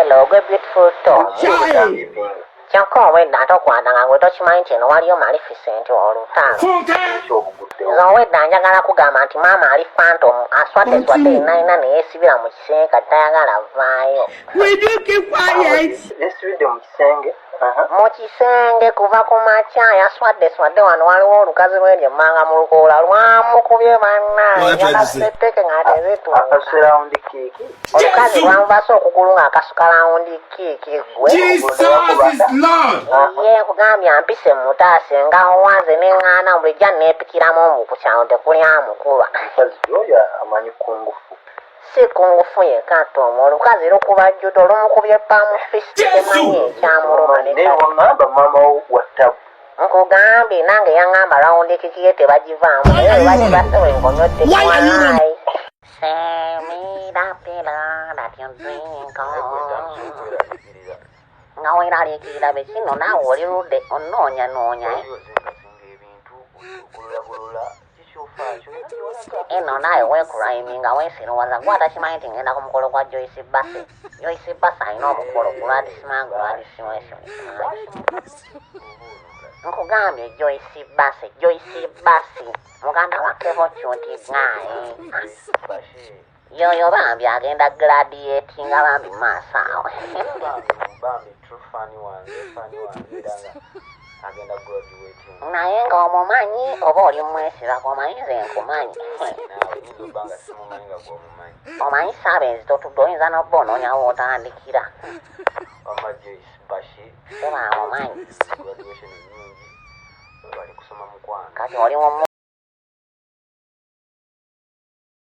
Hello, gwe Beautiful Tom. Chai! Kyokka obwedda tokwata nga gwe tokimanyi nti eno waliyo Maleficent olutalo. Funke! Kyobuguddewo. Nze obwedda njagala kugamba nti maama ali phantom aswadde swadde yenayina ne yeesibira mu kisenge kati tayagala vaayo. Will you keep quiet? Yesibidde mu kisenge. Mu kisenge kuva ku makya yaswadde swadde wano waliwo olukazi lw'eryo emmanga mu lukoola lwamukubye bannange yakasetteke nga tezituuka. Akasuse round kick. Olukazi lwamuvasa okugulu ng'akasuka round kick gwe. Jesus is Lord! Ye nkugambye ampise mutaase nga owanze ne ŋŋaana bulijjo neepikiramu mbu ku kyalo tekuli amukuba. Omukazi oyo amanyi kungufu. Si kungufu yekka Tom, olukazi lukuba judo lumukubye palm fist temanyi ekyamuluma ne Naye waŋŋamba maama wo wa ttabu. Nkugambye nange yaŋŋamba round kick ye tebagivaamu naye bwe bagibase bwe nkonyodde. Why are you running? Why? Send me that pillar that you drink on. Nga weeraliikirira biki nno naawe oli ludde onnoonyanoonya, eh? Eno naawe weekulayiminga weesiruwaza gwe atakimanyi nti ngenda ku mukolo gwa Joyce Bassey. Joyce Bassey alina omukolo gulwadisimange. Nkugambye Joyce Bassey, Joyce Bassey muganda wa Kevo Cunti gaaye yoyo bambi agenda graduatinga bambi maaso awo. Naye ng'omumanyi oba oli mumwesibako omanyi nze nkumanyi omanyi saabenzi totudde oyinza n'obba onoonya w'otandikira seba amumanyi kati oli mu